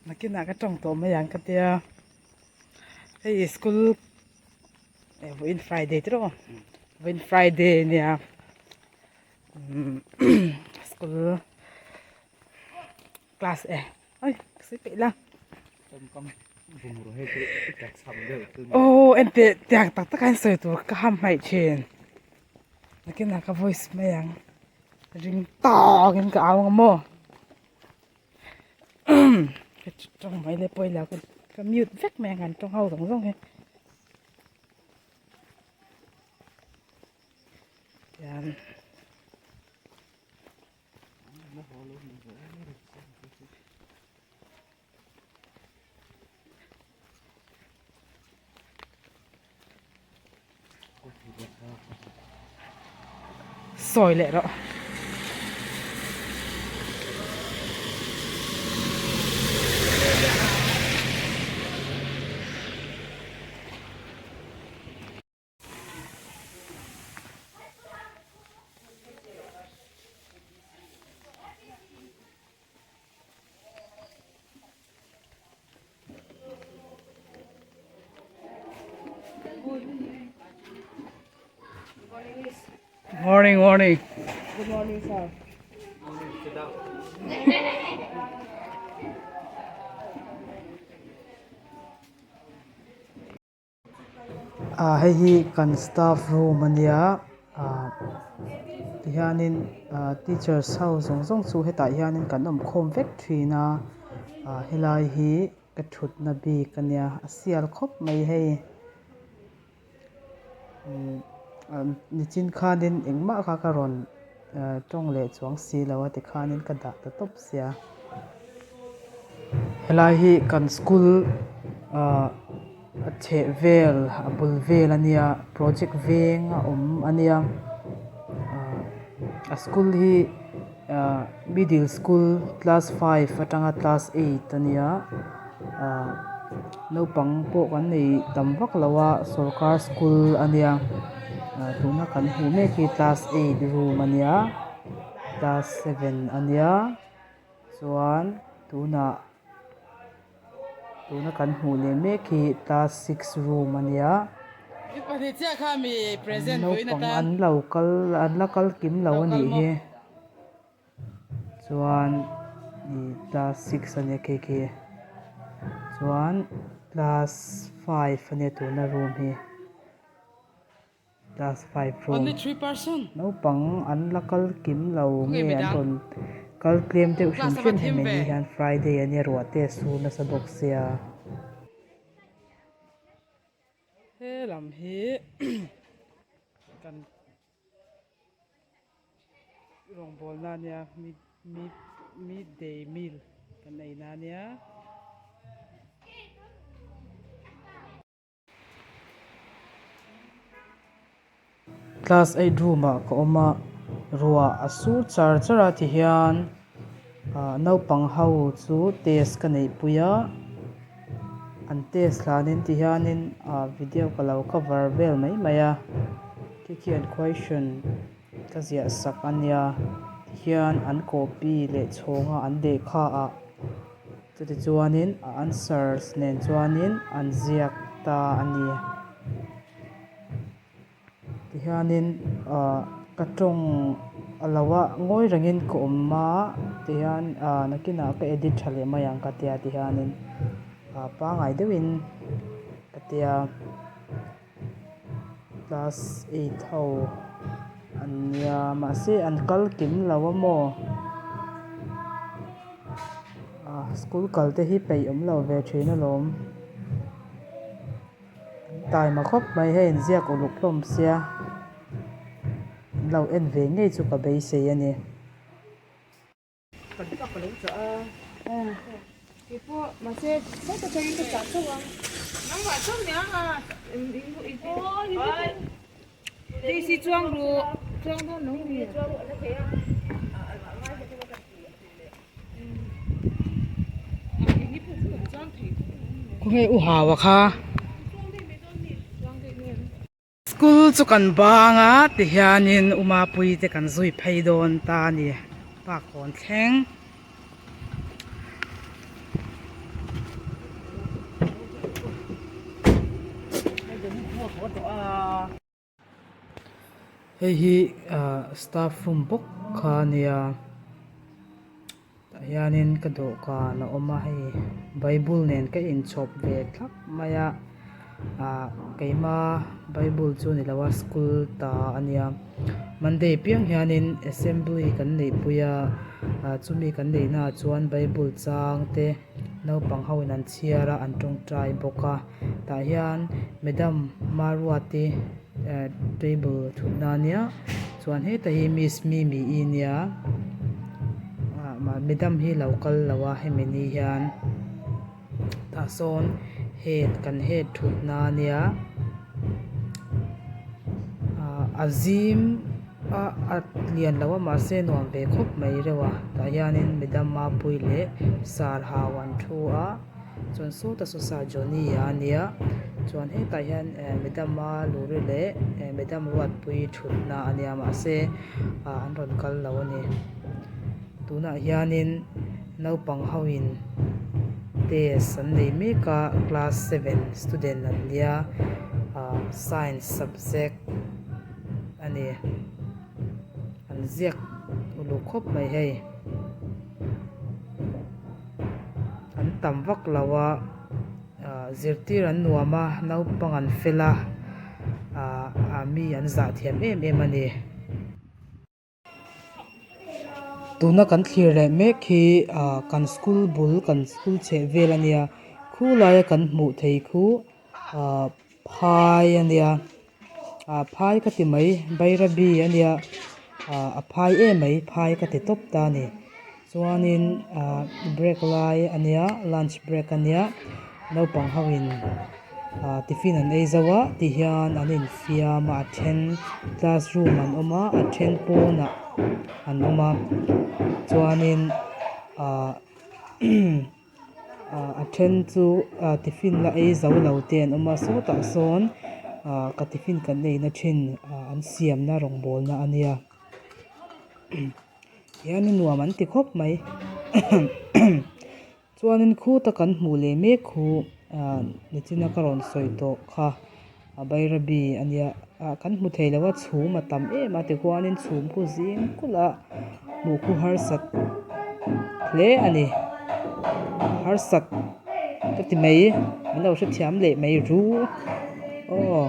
Nakinah ka tawng tawh mai ang ka tia hei school vawiin friday te rawh vawiin friday ania school class e oi ka sawi peih la aw enteh tiang tak tak a in sawi tur ka ham hmaih thin nakinah ka voice mai ang ring tawk in ka au ang maw ka tawng mai le pawila ka mute vek mai ang an tawng ho zawng zawng hi tian. Sawi leh rawh. Morning, morning. Good morning, sir. Ah hei hi kan staff room ania ah tihianin ah teachers ho zawng zawng chu hetah hianin kan awm khawm vek thin a ah helai hi ka thutna bik ania a sial khawp mai hei umm nichin khanin engmah kha ka rawn ah tawng leh chuang si lo a tikhanin ka dah ta tawp sia helai hi kan school ah. A chheh vel a bul vel a nia project veng a awm a nia ah a school hi ah middle school class five atanga class eight a nia ah naupang pawh kan nei tam vak lo a sawrkar school a nia ah tuna kan hmuh mek hi class eight room a nia class seven a nia chuan tunah. Tuna kan hmuh leh mek hi class six room a nia naupang an lo kal an la kal kim lo a nih hi chuan ih class six a nia khi khi chuan class five a nia tuna room hi. Class 5 room naupang an la kal kim lo nge an rawn kal tlem deuh hrim hrim hemi ni hian Friday a nia ruah te a sur nasa bawk sia. He lam hi kan rawngbawlna a nia mid day meal kan eina a nia. Class eight room ah ka awm a ruah a sur char char a ti hian ah naupang ho chu test ka neih pui a an test hlanin ti hianin ah video ka lo cover vel mai mai a khi khi an question ka ziah sak a nia ti hian an copy leh chhawng a an lehkha ah. Chutichuanin a answers nen chuanin an ziak ta a ni. Tihianin ah ka tawng a lo a ngawi rengin ka awm a tihian ah nakinah ka edit tha leh mai ang ka tia tihianin ah pangngai deuhin ka tia class eight ho an nia mahse an kal kim lo a maw ah school kal te hi peih awm lo ve thin alawm an taima khawp mai hei an ziak uluk hlawm sia an lo en ve ngei chu ka beisei a ni. Khawnge u hau a kha. School chu kan bang a tihianin u Mapui te kan zui phei dawn ta a ni park kawn thleng. Hei hi ah staff room bawk kha a nia tah hianin ka dawhkan a awm a hei bible nen ka inchhawp ve thlap mai a ah keima bible chu a ni lo a school ta a nia monday piang hianin assembly kan neih pui a ah chumi kan neih naah chuan bible chang te naupang ho in an chhiar a an tawngtai bawk a. Tah hian madam Maruati eh table thutna ania chuan heta hi miss Mimi-i ania ah madam hi lo kal lo a hemi ni hian tah sawn head kan head thutna ania ah a zim a a lian lo a mahse nuam ve khawp mai reuh a tah hianin madam Mapuii leh sir hau an thu a. Chuan sawta saw sir Johnny a nia chuan hetah hian eh madam a luri leh eh madam Ruatpuii thutna a nia mahse ah an rawn kal lo a ni tunah hianin naupang ho in test an nei mek a class seven student an nia ah science subject a ni an ziak uluk khawp mai hei. An tam vak lo a ah zirtir an nuam a naupang an fel a ah ah mi an zah thiam em em a ni. Tuna kan thlir leh mek hi ah kan school bul kan school chheh vel a nia khulai a kan hmuh thei khu ah phai a nia ah phai ka ti mai bairabi a nia ah a phai em mai phai ka ti tawp ta a ni chuanin ah break lai a nia lunch break a nia naupang ho in ah tiffin an ei zo a ti hian an infiam a a then classroom an awm a a then pawnah an awm a chuanin ah. Ah a then chu ah tiffin la ei zo lo te an awm a sawtah sawn ah ka tiffin kan eina thin ah an siamna rawngbawlna a nia tihianin nuam an ti khawp mai chuanin khuta kan hmuh leh mek khu ah nichina ka rawn sawi tawh kha a bairabi a nia ah kan hmu thei lo a chhum a tam em a tikhuanin chhum khu zing kulh a hmuh khu harsat hle a ni harsat ka ti mai min lo hrethiam leh mai ru aw.